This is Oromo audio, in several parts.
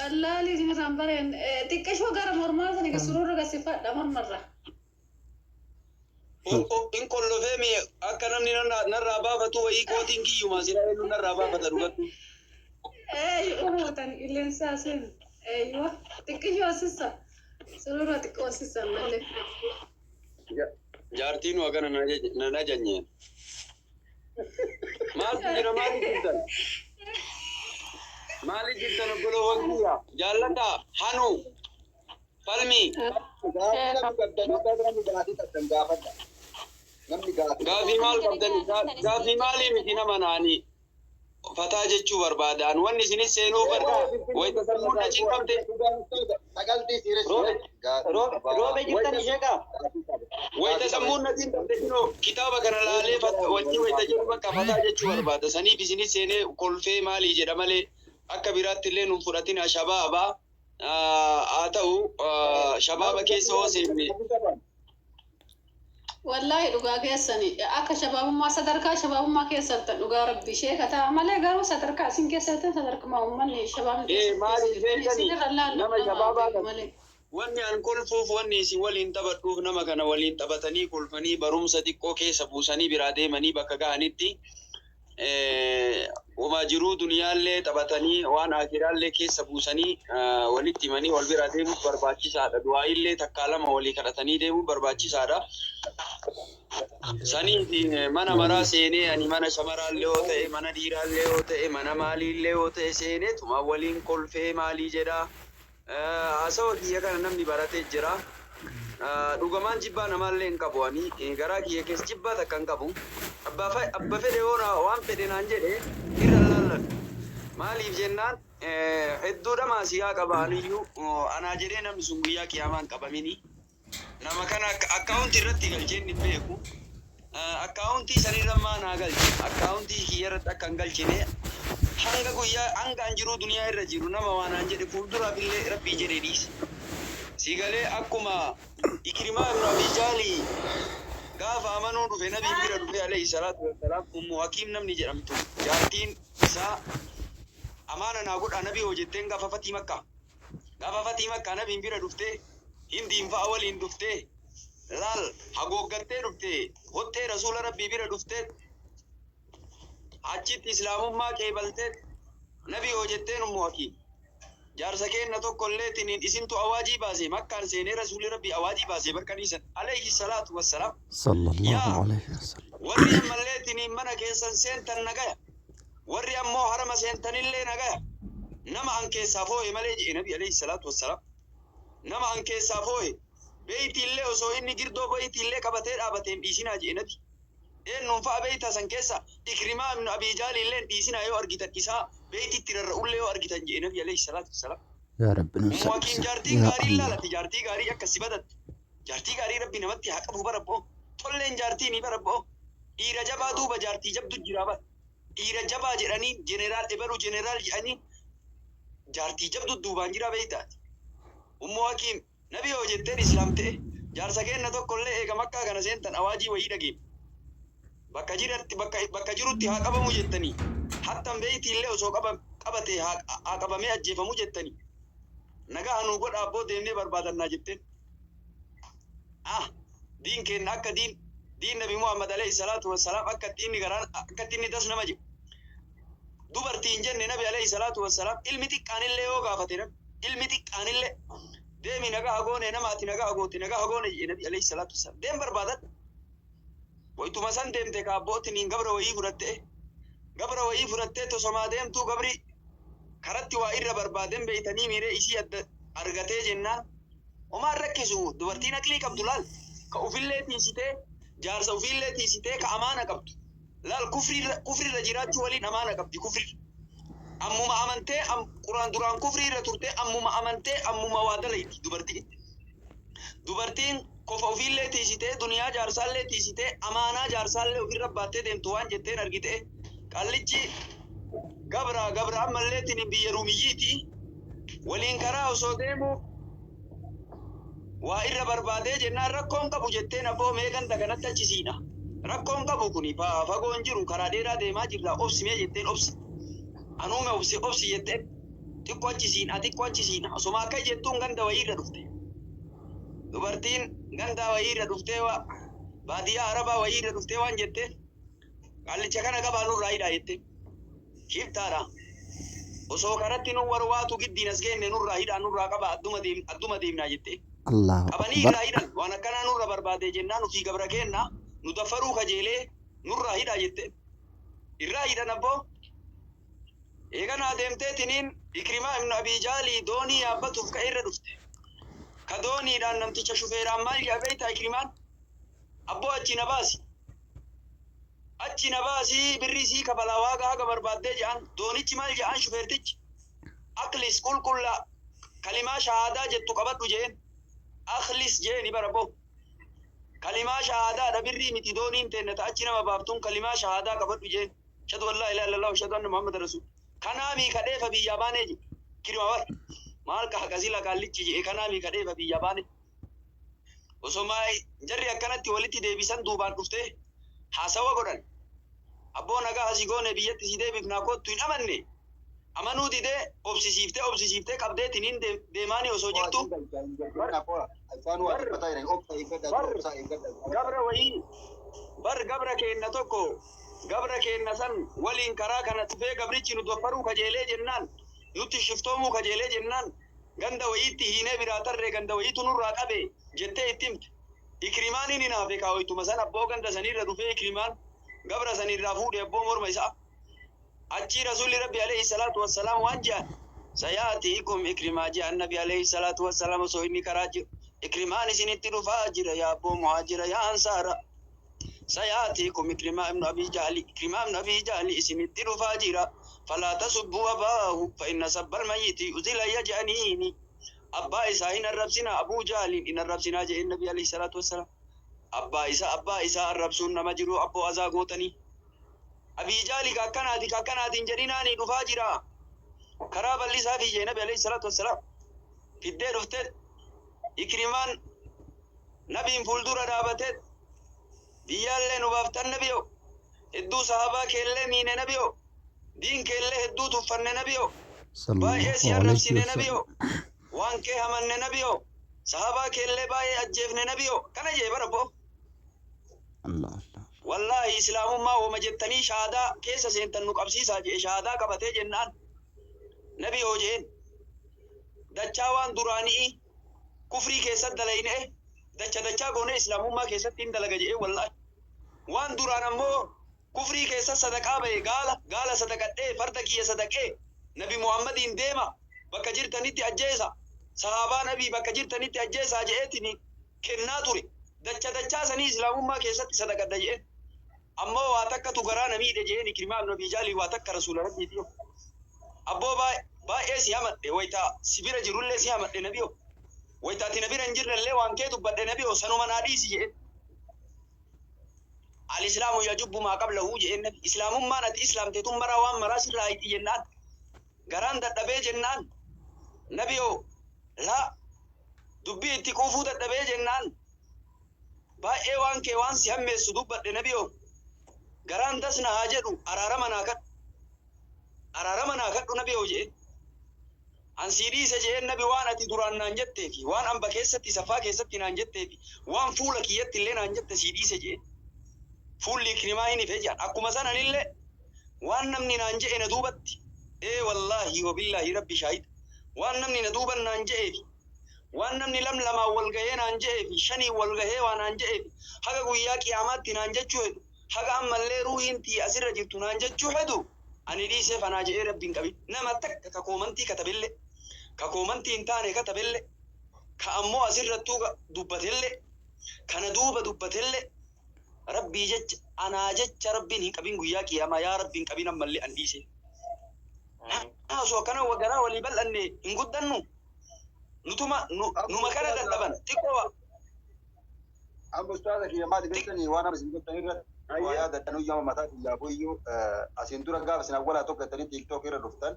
Qallaalii isinirraan bareen xiqqishoo gara mormaa sana sururra gasifadha mormarra. In kollofee mi akka namni narraa baafatu wayii kootiin kiyyuma silaa eenyu narraa baafata dhugattu. Uhuutan qilleensaa seenu. Eeyywa xiqqishoo sissa sururra xiqqoo sissa malee. Jaartiin waa kana nan ajanye. Maaltu jira, maali jirtan? Maali jirtan, obboloowwan kiyya? Jaallataa hanu falmi. Gaafii namni qabdan, namni gaafii qabdan gaafadha. Namni gaafii Gaafii maal qabdan? Gaafii maalii miti, nama naani fataa jechuu barbaadaan wanni isinis seenuu barbaada. Wayita sammuun na cinqamte. Sagaltii siiressi. Roobe jirtan isheeqa? Wayita sammuun na cinqamte kunoo kitaaba kana laalee wajji wayita jedhu bakka fataa jechuu barbaada. Saniif isinis seenee kolfee maalii jedha malee akka biraatti illee nun fudhatina. Shabaaba haa ta'u, shabaaba keessa hoo seenne. Wallaahi dhugaa keessani, akka shabaabummaa sadarkaa shabaabummaa keessattan dhugaa rabbi sheeka ta'a malee, garuu sadarkaa isin keessattan sadarkuma uummanni shabaabni Ee, maali beekani? Isinirra laallu Nama shabaabaa kana. malee. Wanni an kolfuuf, wanni isin waliin taphadhuuf, nama kana waliin taphatanii kolfanii barumsa xiqqoo keessa buusanii biraa deemanii bakka ga'anitti wama jiruu duniyaallee taphatanii waan akiraallee keessa buusanii walitti himanii wal biraa deemuuf barbaachisaadha. Du'aayillee takkaa lama walii kadhatanii deemuuf barbaachisaadha. Saniif mana maraa seenee ani mana shamaraallee yoo ta'e, mana dhiiraallee yoo ta'e, mana maaliillee yoo ta'e seenee tuma waliin kolfee maalii jedhaa. Haasawa kiyya kana namni baratee jira. Dhugamaan jibbaa namaallee hin qabu ani. Garaa kiyya keessa jibbaa takka hin qabu. Abba fedhe yoo waan fedhe naan jedhe irra laalladhu. Maaliif jennaan, hedduudha maasiyaa qaba aniyyuu anaa jedhee namni sun guyyaa qiyaamaa hin qabamini. Nama kana akkaawuntii irratti galcheen hin beeku. Akkaawuntii sanirra maa naa galche? Akkaawuntii kiyya irratti akka hin galchine hanga guyyaa hanga an jiruu duniyaa irra jiru nama waan naan jedhe fuulduraaf illee rabbii jedhee dhiise. Si galee, akkuma Ikrimaa ibnu Abi Jaalii gaafa amanuu dhufe, nabiin bira dhufe alayhi salaatu wassalaam, Ummu Hakiim namni jedhamtu jaartiin isaa amaana naa godhaa nabii hoo jetteen gaafa fatii Makkaa. Gaafa fatii Makkaa nabiin bira dhuftee Hindiin fa'a waliin dhuftee laal hagooggattee dhufte, hottee rasuula rabbii bira dhuftee achitti islaamummaa qeebaltee nabii hoo jetteen Ummu Hakiim. Jaarsa keenna tokko illee tiniin isintu awaajii baase, Makkaan seenee rasuulli rabbii awaajii baase barkanii san alayhi salaatu wassalaam. Sallallahu Yaa alayhi wasallam. Warri ammallee tiniin mana keessan seentan nagaya. Warri ammoo harama seentanillee nagaya. Nama an keessaa foo'e malee jedhe nabi alayhi salaatu wassalaam. Nama an keessaa foo'e beeytiillee osoo inni girdoo beeytiillee qabatee dhaabateen dhiisinaa jedhe nabi. Eenyuun fa'a beeytaa san keessa? Ikrimaa ibnu Abii Jaaliillee dhiisinaa yoo argitan, isaa beeytitti rarra'ullee yoo argitan jedhe nabi alayhi salaatu wassalaam. Yaa Rabbi nu Ummu Hakiim salphisa. jaartiin Yaa gaarii Allah. laalati, jaartii gaarii akka si badatte. Jaartii gaarii rabbi namatti haa qabu barabboo. Tolleen jaartii ni barabboo. Dhiira jabaa duuba jaartii jabdu jira bara. Dhiira jabaa jedhanii jeneraal ebalu jeneraal jedhanii jaartii jabdu duubaan jira beeytaati. Ummu Hakiim nabi yoo jetteen islaam ta'e, jaarsa keenna tokko illee eega Makkaa kana seentan awaajii wayii dhageenya. Bakka jiratti bakka jirutti haa qabamu jettanii, hattan beeytii illee osoo qabatee haa qabamee ajjeefamu jettanii. Nagaa nuu godha abboo, deemnee barbaadannaa jetteen. Ah, diin kenna akka diin nabi Muhammad alayhi salaatu wassalaam akka itti inni garaan akka itti inni das nama jedhu. Dubartiin jenne nabi alayhi salaatu wassalaam ilmi xiqqaanillee yoo gaafate, nabi ilmi xiqqaanillee deemi nagaa goone, nama ati nagaa goote nagaa goone jedhe nabi alayhi salaatu wassalaam, deem barbaadadhu. Wayituma san deemte kaabbootiin gabra wayii fudhattee, gabra wayii fudhattee tosomaa deemtuu gabri karatti waa irra barbaaden beeytanii miiree isii adda argatee jennaan homaan rakkisu. Dubartiin aqlii qabdu laal, ka ufillee tiisitee jaarsa ufiillee tiisitee, ka amaana qabdu laal, kufrirra jiraachuu waliin amaana qabdi. Kufrirra ammuma amantee, quraan duraan kufrii irra turtee ammuma amantee ammuma waa dalayti dubartiin. Dubartiin kofa ofiillee tiisitee, duniyaa jaarsaallee tiisitee, amaanaa jaarsaallee ofirra baattee deemtu waan jetteen argite qallichi gabra gabra ammallee tini biyya Ruumiyyiiti waliin karaa osoo deemu waa irra barbaadee jennaan rakkoon qabu jetteen, abboo mee ganda kanatti achisiidha, rakkoon qabu kuni fagoon jiru, karaa dheeraa deemaa jirra, obsi mee jetteen, obsi anuume obsi obsi jetteen. Xiqqoo achi siinaa, xiqqoo achi siinaa. Osoma akka jettuun ganda wayiirra dhufte. Dubartiin ganda wayiirra dhuftee waa baadiyyaa Arabaa wayiirra dhuftee waan jette, qaallicha kana qabaa nurraa hidhaa jette. Shiftaadha. Osoo karatti nu warwaatu giddiin as geenne, nurraa hidhaa, nurraa qabaa, adduma deem, adduma deemnaa jette. Allahu Qabanii akbar. irraa hidhan. Waan akkanaa nurra barbaade jennaan, ufii gabra keenna nu daffaruu kajeelee, nurraa hidhaa jette. Irraa hidhan abboo. Eeganaa deemteetiniin Ikrimaa ibnu Abii Jaalii doonii yaabbatuuf ka'e irra dhufte. Ka dooniidhaan namticha shufeeraan maal jedha beektaa Ikrimaan? Abboo, achi na baasi. Achi na baasi, birrii sii kafalaa, waaqa haga barbaaddee jedhaan. Doonichi maal jedhaan shufeertichi? Aklis qulqullaa, kalimaa shahaadaa jettu qabadhu jeen. Akhlis jeeni bara boo. Kalimaa shahaadaadha, birrii miti, dooniin teenna ta achi nama baaftuun kalimaa shahaadaa qabadhu jeen. Ashhadu an laa ilaaha illallah wa ashhadu anna Muhammad rasul. Kanaamii kadheefa biyyaa baanee je. Kirima bar. Maal ka haqasila qaallichi je, kanaamii kadheefa biyyaa baane. Osoma jarri akkanatti walitti deebisan duubaan dhuftee haasawa godhan. Abboo, nagaa hasi goone, biyyatti si deebifnaa, koottu. Hin amanne. Amanuu didee obsisiiftee obsisiiftee qabdeetiniin deemaanii osoo jirtu bar gabra wayii bar gabra keenna tokko, gabra keenna san waliin karaa kana dhufee, gabrichi nu doffaruu kajeelee jennaan, nutti shiftoomuu kajeelee jennaan, ganda wayiitti hiinee biraa tarree, ganda wayiitu nurraa qabe jettee itti himte. Ikrimaaniin hin hafe kaawaytuma san abboo ganda sanirra dhufee Ikrimaan gabra sanirraa fuudhe abboo morma isaa. Achii Rasuulli Rabbi alayhi salaatu wassalaam waan je'an, sayaatiikum Ikrimaa je'an. Nabi alayhi salaatu wassalaam osoo inni karaa jiru, Ikrimaan isinitti dhufaa jira, yaa abboo muhaajira, yaa ansaara. Sayaatiikum Ikrimaa ibnu Abii Jahli, Ikrimaa ibnu Abii Jahli isinitti dhufaa jira. Falaa tasubbuu abaahu fa inna sabbal mayyiti yu'zil hayya je'aniini. Abbaa isaa hin arrabsinaa, Abuu Jahliin hin arrabsinaa je'een Nabi alayhi salaatu wassalaam. Abbaa isaa arrabsuun nama jiru abboo azaa gootanii. Abii Jahli ka akkanaati, ka akkanaatiin jedhinaanii, dhufaa jira. Karaa bal'isaa fi jee Nabi alayhi salaatu wassalaam. Fiddee dhufteet Ikrimaan Nabiin fuuldura dhaabateet, biyyaallee nu baaftan Nabiyoo, hedduu sahabaa keellee miine Nabiyoo, diin keellee hedduu tuffanne Nabiyoo, baay'ee si Sallallahu alayhi arrabsine wasallam. Nabiyoo, waan kee hamanne Nabiyoo, sahabaa keellee baay'ee ajjeefne Nabiyoo, kana jee bara boo. Allah Allah. Wallaahi, islaamummaa woma jettanii shahaadaa keessa seentan nu qabsiisaa jee. Shahaadaa qabatee jennaan, Nabiyoo jeen, dachaa waan duraanii kufrii keessatti dalayne dacha dachaa goone islaamummaa keessatti hin dalaga jedhee. Wallaahi, waan duraan ammoo kufrii keessa sadaqaa bahe, gaala gaala sadaqadhee, farda kiyya sadaqee, Nabi Muhammadiin deema, bakka jirtanitti ajjeesa, sahaabaa Nabii bakka jirtanitti ajjeesaa jedheetini kennaa ture, dacha dachaa sanii islaamummaa keessatti sadaqadha jedheen. Ammoo waa takkatu garaa na miidhe jedheen Ikrimaa ibn Abii Jaalii. Waa takka Rasuula Rabbiiti abboo, baay'ee si hamadhe, wayta si bira jirullee si hamadhe Nabiyoo, wayta ati na bira hin jirrellee waan kee dubbadhe Nabiyoo, sanuma naa dhiisi jedheen. Al-islaamu yajubbu maa qablahu jedheen Nabi. Islaamummaan ati islaamte tun maraa waan maraa sirraa haqi jennaan, garaan dadhabee jennaan, Nabiyoo, laa dubbii itti quufuu dadhabee jennaan, baay'ee waan kee waan si hammeessu dubbadhe Nabiyoo, garaan dasna haa jedhu, araarama naa kadhu, araarama naa kadhu Nabiyoo jedheen. An sii dhiise jedheen Nabi, waan ati duraan naan jettee fi waan amba keessatti saffaa keessatti naan jettee fi waan fuula kiyyatti illee naan jette sii dhiise jedheen. Fuulli Ikrimaa hin ife jedhan. Akkuma sananillee waan namni naan je'e na duubatti, ee wallaahi wabillaahi, Rabbi shaahida, waan namni na duuban naan je'ee fi waan namni lam lamaan wal gahee naan je'ee fi shaniin wal gahee waa naan je'ee fi haga guyyaa qiyaamaatti naan jechuu hedu, haga ammallee ruuhiin tii asirra jirtu naan jechuu hedu, ani dhiisee fanaa je'ee. Rabbiin qabin nama takka ka koomantii katabellee, ka koomantii hin taane katabellee, ka ammoo asirrattuu dubbatellee, kana duuba dubbatellee, Rabbii jecha anaa jecha Rabbiin hin qabin guyyaa qiyaamaa. Yaa Rabbi, hin qabin ammallee, an dhiise. Osoo akkana garaa walii bal'anne hin guddannu. Nutuma numa kana dadhaban xiqqoo. Amma ustaaza kiyya, maali beektanii, waan amma isin jettan irratti waa yaadattan iyyuu, amma mataa kiyyaafuu iyyuu, asiin dura gaafa isin awwalaa tokko jettanii TikTok irra dhuftan,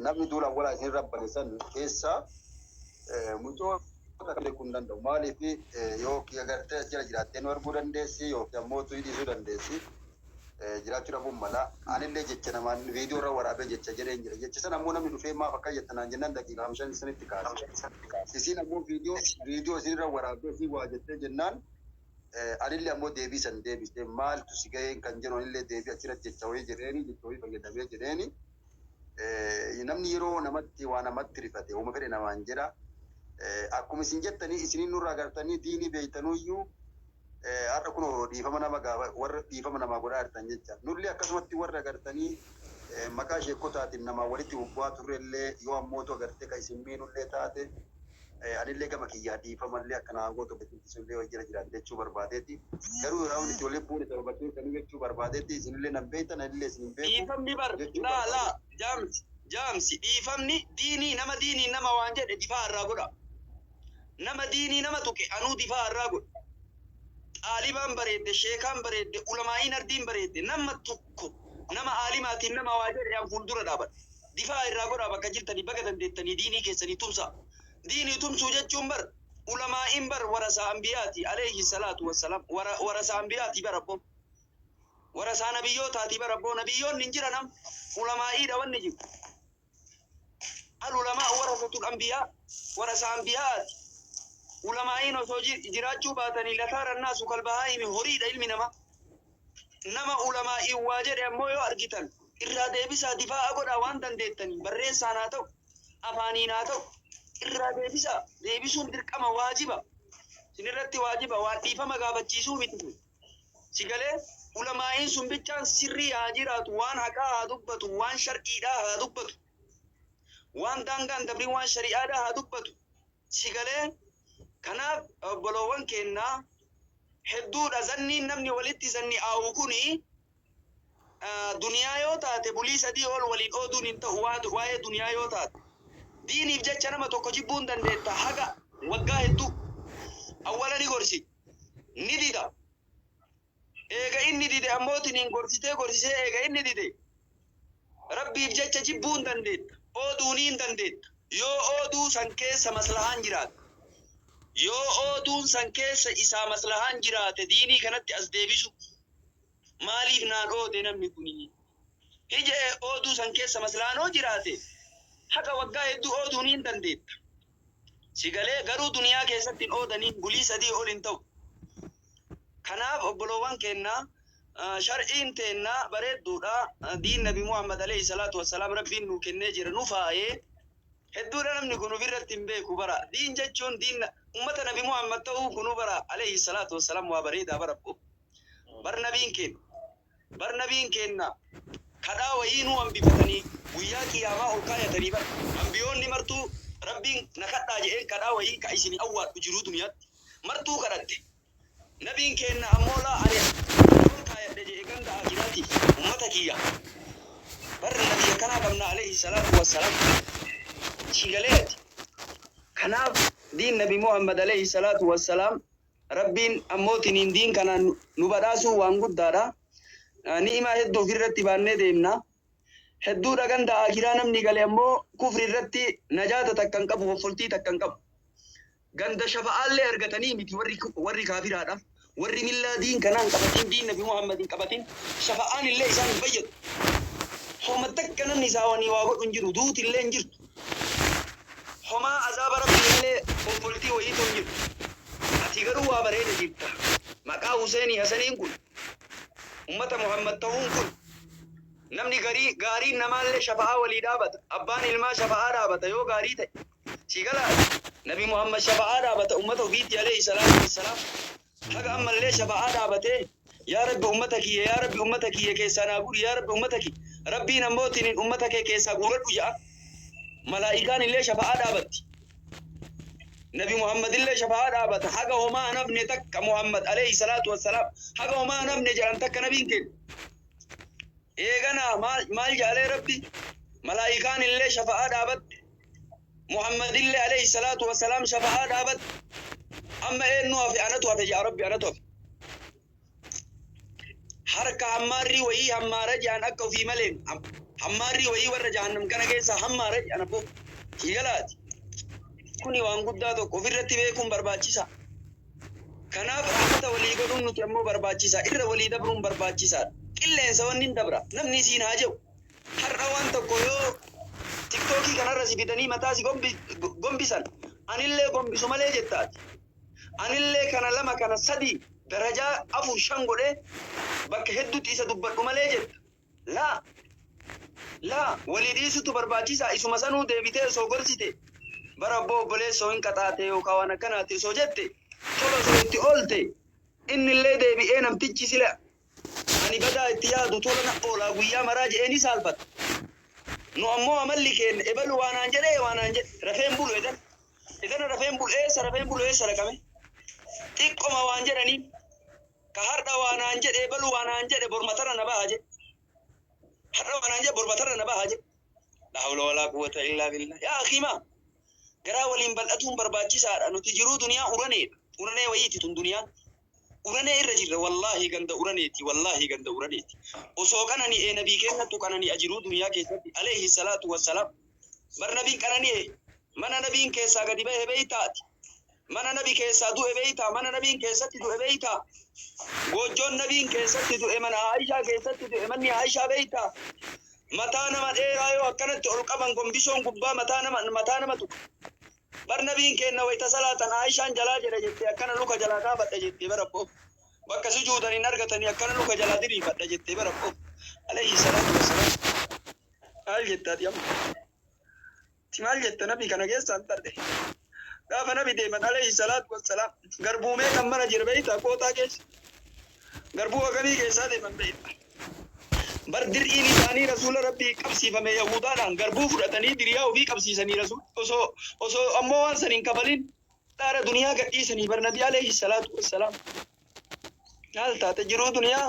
namni duula awwalaa isin irra bane san keessa mucoota beekuu hin danda'u. Maaliif, yookiin agartee as jala jiraattee nu arguu dandeessi, yookiin ammoo tu dhiisuu dandeessi. Jiraachuu dhabuun mala. Anillee jecha namaan viidiyoo irra waraabee jecha jedheen jira. Jecha sana ammoo namni dhufee maaf akka jetta naan jennaan daqiiqaa 5 sanitti kaase. Isiin ammoo viidiyoo isin irra waraabdee isii waa jettee jennaan anillee ammoo deebii san deebisee maaltu si gaheen kan jedhu anillee deebii achirratti jecha wayii jedheeni jecha wayii fayyadamee jedheeni. Namni yeroo namatti waa namatti rifate uuma fedhe namaan jedha. Akkuma isin jettanii isiniin nurraa gartanii diinii beeytanuyyuu har'a kunoo dhiifama nama gaafa warra dhiifama namaa godhaa jirtan jecha. Nullee akkasumatti warra gartanii maqaa sheekotaatiin namaa walitti bubbu'aa turrellee yoo ammootu agartee kan isin miinullee taate anillee gama kiyyaa dhiifamallee akka naa gootu isinillee wajjira jiraate jechuu barbaadeeti. Garuu yeroo itti walitti buune sababa keessanii jechuu barbaadeeti isinillee nan beektan anillee isin hin beeku. Dhiifamni bar jechuu laa barbaade. Laa jaamsi jaamsi, dhiifamni diinii nama diinii nama waan jedhe difaa irraa godha. Nama diinii nama tuqe anuu difaa irraa godha. Xaalibaan bareedde, sheekaan bareedde, ulamaa'iin ardiin bareedde, nama tokko nama aalimaatiin nama waa jedhe an fuuldura dhaabadha. Difaa irraa godhaa bakka jirtanii baga dandeettanii diinii keessanii tumsaa. Diinii tumsuu jechuun bar ulamaa'iin bar warasaa anbiyaati alayhi salaatu wassalaam, warasaa anbiyaati bar abboo. Warasaa nabiyyootaati bar abboo, nabiyyoonni hin jiran am ulamaa'iidha wanni jiru. Al ulamaa warasatul anbiyaa, warasaa anbiyaati. Ulamaa'iin osoo jiraachuu baatanii lasaara naasu kalbahaa'imi, horiidha ilmi namaa. Nama ulamaa'iin waa jedhe ammoo yoo argitan irraa deebisaa, difaa'a godhaa waan dandeettanii, barreessaan haa ta'u, afaaniin haa ta'u, irraa deebisaa. Deebisuun dirqama, waajiba. Isinirratti waajiba, waan dhiifama gaafachiisuu miti kun. Si galee ulamaa'iin sun bichaan sirrii haa jiraatu, waan haqaa haa dubbatu, waan shar'iidhaa haa dubbatu, waan daangaan dabrii waan shari'aadhaa haa dubbatu. Si galee kanaaf obboloowwan kennaa hedduudha zanniin namni walitti zanni aawu kuni duniyaa yoo taate bulii 3 ol waliin ooduun hin ta'u waa'ee duniyaa yoo taate. Diiniif jecha nama tokko jibbuu hin dandeetta haga waggaa hedduu. Awwala ni gorsi. Ni dida. Eega inni dide ammootiin gorsitee gorsisee eega inni dide Rabbiif jecha jibbuu hin dandeetta. Ooduunii hin dandeetta. Yoo ooduu san keessa maslahaan jiraate. Yoo ooduun san keessa isaa maslahaan jiraate diinii kanatti as deebisu. Maaliif naan oode namni kuni? Ije ooduu san keessa maslahaan hoo jiraate haga waggaa hedduu ooduunii hin dandeetta. Si galee garuu duniyaa keessatti hin oodanii bulii 3 ol hin ta'u. Kanaaf obboloowwan kennaa shar'iin teennaa bareedduudha. Diin Nabi Muhammad alayhi salaatu wassalaam Rabbiin nuu kennee jira, nu faayee. Hedduudha namni kun ofirratti hin beeku bara. Diin jechuun diin ummata Nabi Muhammad ta'uu kunuu bara alayhi salaatu wassalaam waa bareedaa bara. Bar nabiin kenna. Bar nabiin kenna kadhaa wayii nuu hambifatanii guyyaa qiyaamaa ol kaayatanii bar. Ambiyoonni martuu Rabbiin na kadhaa jedheen kadhaa wayii ka isin awwaadhu jiruu duniyaatti. Martuu kadhatte. Nabiin kenna ammoo laa ani ol kaayadhe jedhe ganda akiraatiif ummata kiyya. Bar nabi akkanaa qabna alayhi salaatu wassalaam. Si galeeti. Kanaaf diin Nabi Muhammad alayhi salaatu wassalaam Rabbiin ammootiniin diin kanaan nu badhaasuu waan guddaadha. Ni'imaa hedduu ofirratti baannee deemna. Hedduudha ganda akiraa namni gale ammoo kufri irratti najaata takka hin qabu, hoffoltii takka hin qabu. Ganda shafa'aallee argatanii miti warri kaafiraadha. Warri millaa diin kanaa hin qabatin, diin Nabi Muhammad hin qabatin, shafa'aan illee isaan hin fayyadu. Homa takka namni isaanii waa godhu hin jiru, duuti illee hin jirtu. Homaa azaaba Rabbii malee hoffoltii wayiitu hin jiru. Ati garuu waa bareeda jirta. Maqaa Huseenii Hasaniin kun ummata Muhammad ta'uun kun namni garii gaariin namaallee shafa'aa walii dhaabata. Abbaan ilmaa shafa'aa dhaabata yoo gaarii ta'e. Si galaa Nabi Muhammad shafa'aa dhaabata ummata ofiitti alayhi salaatu wassalaam. Haga ammallee shafa'aa dhaabatee yaa Rabbi ummata kiyya, yaa Rabbi ummata kiyya keessaa naa guri, yaa Rabbi ummata kiyya. Rabbiin ammoo tinin ummata kee keessaa guuradhu ja'a. Malaa'ikaan illee shafa'aa dhaabatti. Nabi Muhammad illee shafa'aa dhaabata. Haga homaa hin hafne takka Muhammad alayhi salaatu wassalaam. Haga homaa hin hafne jedhan takka nabiin kenna. Eeganaa maal maal jaalee Rabbi malaa'ikaan illee shafa'aa dhaabatte. Muhammad illee alayhi salaatu wassalaam shafa'aa dhaabatte. Amma eenyu hafe? Anatu hafe yaa Rabbi, anatu hafe. Harka hammaarrii wayii hammaara jedhan akka ofii malee hammaarrii wayii warra jahannam kana keessaa hammaara jedhan abboo. Hiigalaati. Kuni waan guddaa tokko ofirratti beekuun barbaachisa. Kanaaf rahmata walii godhuun nuti ammoo barbaachisa. Irra walii dabruun barbaachisaadha. Qilleensa wanni hin dabra. Namni isiin haa jedhu. Har'a waan tokko yoo tiktookii kanarra si fidanii mataa si gombisan anillee gombisu malee jettaati. Anillee kana lama kana sadi darajaa afur shan godhee bakka hedduutti isa dubbadhu malee jetta. Laa laa, walii dhiisutu barbaachisaa. Isuma sanuu deebitee osoo gorsite, bara abboo obboleessoo hin qaxaate yookaan waan akkanaati osoo jette, tola osoo itti oolte, innillee deebi'ee namtichi sila ani badaa itti yaadu tola na oolaa guyyaa maraa je'ee ni saalfata. Nu ammoo amalli keenya ebalu waanaan jedhee waanaan jedhe rafeen bulu edan. Edana rafeen bulu, eessa rafeen bulu, eessa dhaqame? Xiqqoma waan jedhanii ka har'a waanaan jedhe ebalu waanaan jedhe bormatarra na baha jedhe. Har'a waanaan jedhe bormatarra na baha jedhe. La hawla walaa quwwata illaa billah. Yaa akhiimaa, garaa waliin bal'atuun barbaachisaadha. Nuti jiruu duniyaa uraneedha. Uranee wayiiti tun duniyaan. Uranee irra jirra, wallaahi ganda uraneeti, wallaahi ganda uraneeti. Osoo qanani'ee nabii keenyattu qanani'a jiruu duniyaa keessatti, alayhi salaatu wassalaam. Bar nabiin qanani'e. Mana nabiin keessaa gadi bahe beeytaati. Mana nabi keessaa du'e beeytaa. Mana nabiin keessatti du'e beeytaa. Goojjoon nabiin keessatti du'e mana Aayishaa keessatti du'e, manni Aayishaa beeytaa. Mataa nama dheeraa yoo akkanatti ol qaban gombisoon gubbaa mataa nama tuqa. Bar nabiin keenna wayta salaatan Aayishaan jalaa jedha jettee akkana luka jalaa kaafadha jettee bara abboo. Bakka sujuudan hin argatanii akkana luka jalaa diriirfadha jettee bara abboo. Alayhi salaatu wassalaam. Maal jettaati amma? Ti maal jetta nabi kana keessaan tarde? Gaafa nabi deeman, alayhi salaatu wassalaam, garbuumee kan mana jira beeytaa kootaa keessa? Garbuu hagamii keessaa deeman beeytaa? Bar dir'iin isaanii rasuula rabbii qabsiifame yahudaadhaan garbuu fudhatanii diriyaa ofii qabsiisanii rasuul osoo ammoo waan san hin kafalin dhaara duniyaa gadhiisanii bar nabi, alayhi salaatu wassalaam. Maal taate jiruu duniyaa?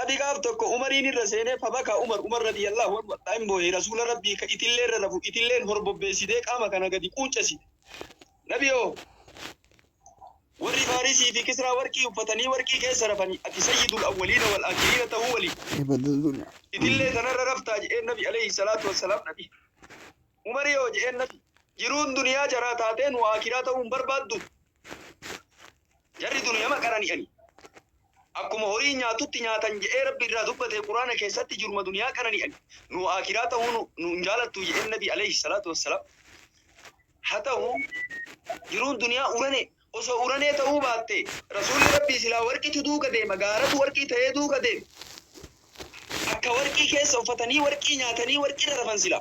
Nabi gaaf tokko Umariin irra seenee fabaka Umar, Umar radiyallahu anhu hin booye. Rasuula rabbii ka itillee irra rafu itilleen horbobbeessitee qaama kana gadi quuncesite. Nabi yoo warri Faarisii fi Kisraa warqii uffatanii warqii keessa rafanii, ati sayyidul awwaliina wal aakhiriina ta'uu walii itillee tanarra raftaa jedheen nabi, alayhi salaatu wassalaam. Nabi Umar yoo jedheen, nabi jiruun duniyaa jaraa taatee nu aakiraa ta'uu hin barbaaddu. Jarri duniyama qanani'ani. Akkuma horii nyaatutti nyaatan jedhee rabbi irraa dubbate quraana keessatti, jiruma duniyaa qanani'ani. Nu aakiraa ta'uu nu hin jaalattu jedheen nabi, alayhi salaatu wassalaam. Haa ta'u, jiruun duniyaa urane. Osoo uranee ta'uu baatte rasuulli rabbii silaa warqitu duuka deema, gaaratu warqii ta'ee duuka deema. Akka warqii keessa uffatanii warqii nyaatanii warqii irra rafan sila.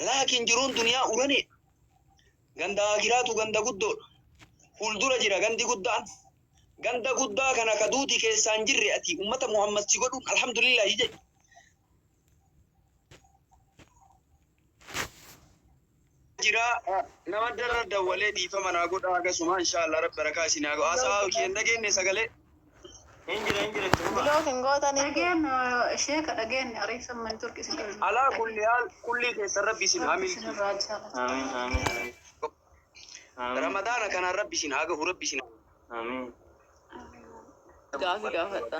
Laakiin jiruun duniyaa urane. Ganda akiraatu ganda guddoodha. Fuuldura jira gandi guddaan. Ganda guddaa kana ka duuti keessaan jirre ati ummata Muhammad si godhuun alhamdulillahi jedhi. Jira nama darra dawwalee dhiifama naa godha akkasuma inshallah rabbi barakaa isin haa godhu. Haasaa kee hin dhageenye sagalee. Hin jira, hin jira, itti fufa. Block hin gootanii. Dhageenye sheeka, dhageenye ariifsan man turki isin Alaa kulli haal kullii keessan rabbi isin haa Rabbi milki. isin irraa jaalatu. Amiin, amiin, amiin. Amiin. Ramadaana kanaan rabbi isin haa gahu, rabbi isin. Amiin. Gaafii gaafadha.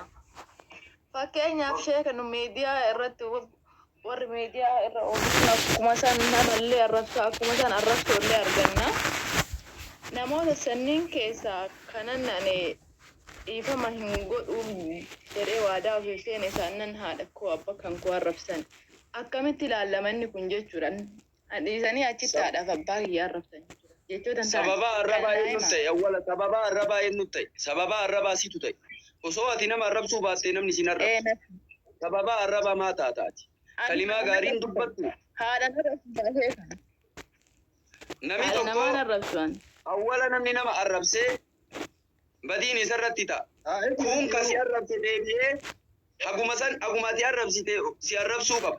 Fakkeenyaaf sheeka, nu miidiyaa irratti warri miidiyaa irra oolu akkuma san namallee arrabsaa, akkuma san arrabsoollee arganna. Namoota sanniin keessaa kanan ani dhiifama hin godhuuf jedhee waadaa ofiif seene isaannan haadha koo abbaa kan koo arrabsan. Akkamitti ilaallama inni kun jechuudha? Dhiisanii achitti haadhaaf abbaa kiyya arrabsan jechuudha. Jechoota hin taane. Sababa arrabaa Kana eenyu hima. ta'e? Awwala sababa arrabaa eenyu ta'e? Sababa arrabaa situ ta'e. Osoo ati nama arrabsuu baattee namni sin Ee, arrabsu. Sababa arrabaa maa taataati? Kalimaa gaariin dubbattu. Haadha narra sheeka. Namni Haadha tokko namaan arrabsuan. awwala namni nama arrabsee badiin isarratti ta'a. Kun ka si arrabse deebi'ee haguma san haguma ati arrabsite si arrabsuu qaba.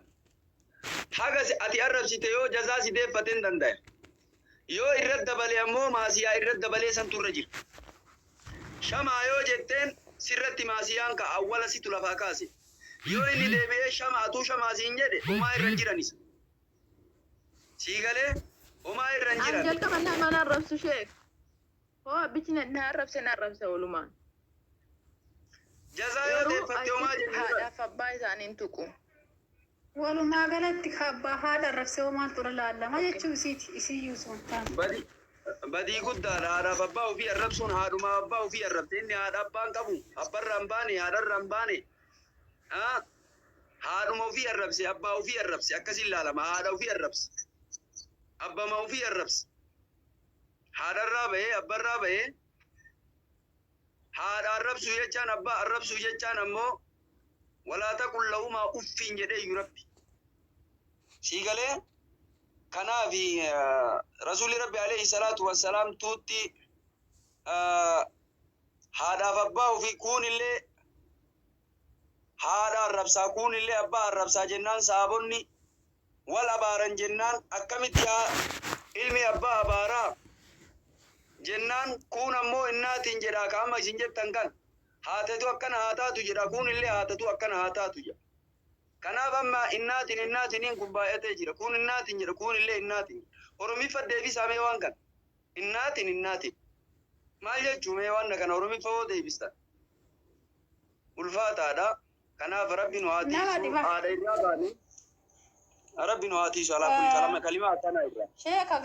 Haga ati arrabsite yoo jazaa si deeffate hin danda'e. Yoo irratti dabale ammoo maasiyaa irratti dabalee santu irra jira. Shamaa yoo jetteen sirratti maasiyaan ka'a, awwala situ lafaa kaase. Yoo inni deebi'ee shama atuu shamaa siin jedhe homaa irra hin jiranis. Sii galee, homaa irra hin An jiran. jalqaba nama arrabsu sheek. Hoo abbichi na arrabse, na arrabsa oolumaan. Jazaa yoo Garuu deeffatte homaa achitti jennu. haadhaaf abbaa isaanii hin tuqu. Walumaa galatti ka abbaa haadha arrabsee hoo maaltu irra laallama jechuu isiiti isiyyuu sun taane. Badii guddaadha. Haadhaaf abbaa ofii arrabsuun haadhumaa abbaa ofii arrabse. Inni haadha abbaan qabu. Abbarraa hin baane, haadharraa hin baane. Ah, haadhuma ofii arrabse, abbaa ofii arrabse, akkasin laalama. Haadha ofii arrabse, abbama ofii arrabse, haadharraa bahee abbarraa bahee haadha arrabsuu jechaan, abbaa arrabsuu jechaan ammoo walaa taqul lahumaa uffin jedhee iyyuu Rabbi. Sii galee? Kanaafi rasuulli Rabbi alayhi salaatu wassalaam tuutti haadhaaf abbaa ofii kuunillee haadha arrabsaa, kuunillee abbaa arrabsaa jennaan, sahaabonni wal abaaran jennaan, akkamitti ilmi abbaa abaaraa jennaan, kuun ammoo innaatiin jedhaa, ka amma isin jettan kan haatatu akkana haa taatu jedha, kuun illee haatatu akkana haa taatu jedha. Kanaaf amma innaatiin innaatiniin kun baay'atee jira. Kuun innaatiin jedha, kuun illee innaatiin. Oromiffa deebisaa mee waan kana. Innaatiin innaatiin. Maal jechuu mee waan kana Oromiffa hoo deebistan? Ulfaataadha. Kanaaf Rabbi nu haa Nama tiisu. dhiba. Haadha irraa baane. Rabbi nu haa tiisu alaa kun kalama kalima akkanaa irraa. Sheeka,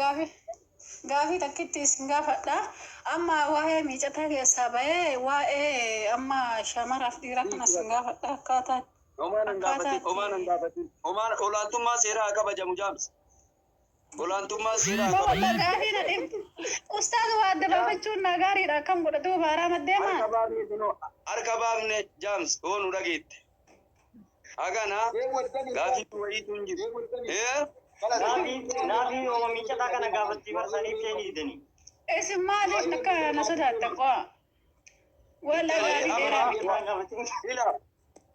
gaafii takkitti isin gaafadha. Amma waa'ee miicataa keessaa bahee waa'ee amma shamaraaf dhiiraa kana isin gaafadha akkaataa Omaan hin gaafatin, akkaataatti. omaan hin gaafatin. Omaan olaantummaa seeraa haa kabajamu jaamsa. Olaantummaa seeraa haa kabajamu. Gaafii na dhibdu. Ustaaz, waa adda baafachuun na gaariidha. Akkam godha duuba haaraa maddeemaa? Harka baafne kunoo, harka baafne jaams, hoo nu dhageette. Hagana gaafii wayiitu hin jiru. Eh? Naafi oma miicataa kana gaafatti marsaniif isheen didanii. Isin maaliif akka na sodaattan qo'a? Walla gaarii dheeraa miti. Ila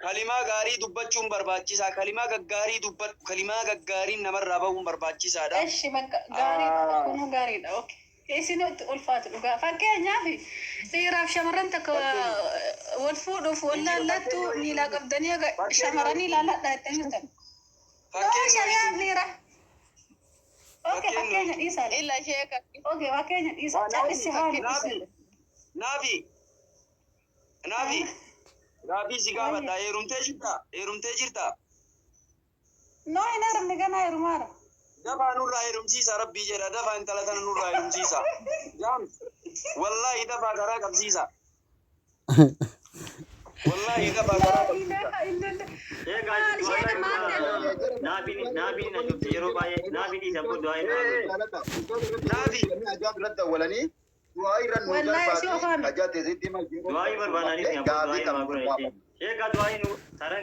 kalimaa gaarii dubbachuun barbaachisaa. Kalimaa gaggaarii dubbadhu. Kalimaa gaggaariin namarraa bahuun barbaachisaadha. Eshi, bakka gaariidha. Kunuu gaariidha. Okay. Isin itti ulfaatu dhugaa. Fakkeenyaaf dhiiraaf shamarran takka wal fuudhuuf wal laallattu miilaa qabdanii haga shamarranii laalladhaa jettanii jirtan. Noo shari'aan dhiira. Okay, fakkeenya dhiisaa. Illa sheeka. Okay, fakkeenya dhiisaa. Callisii haa Naafi, naafi, naafi, gaafii si gaafadha. Heerumtee jirtaa? Heerumtee jirtaa? Noo, hin heerumne, ganaa heerumaadha. Dafaa nurraa heerumsiisa, Rabbii jedha. Dafaa intala tana nurraa heerumsiisa. Jaams, wallaahi dafaa karaa qabsiisa. Wallaahi dafaa karaa qabsiisa. Maal sheeka, maal jedhu? Naafiin na cufte yeroo baay'ee naafi dhiisa boo du'aa hin Naafi. Wallaahi si ofaame. Du'aa barbaadanii si abboo du'aa himaa godha jechuudha. Sheeka, du'aa nu taran.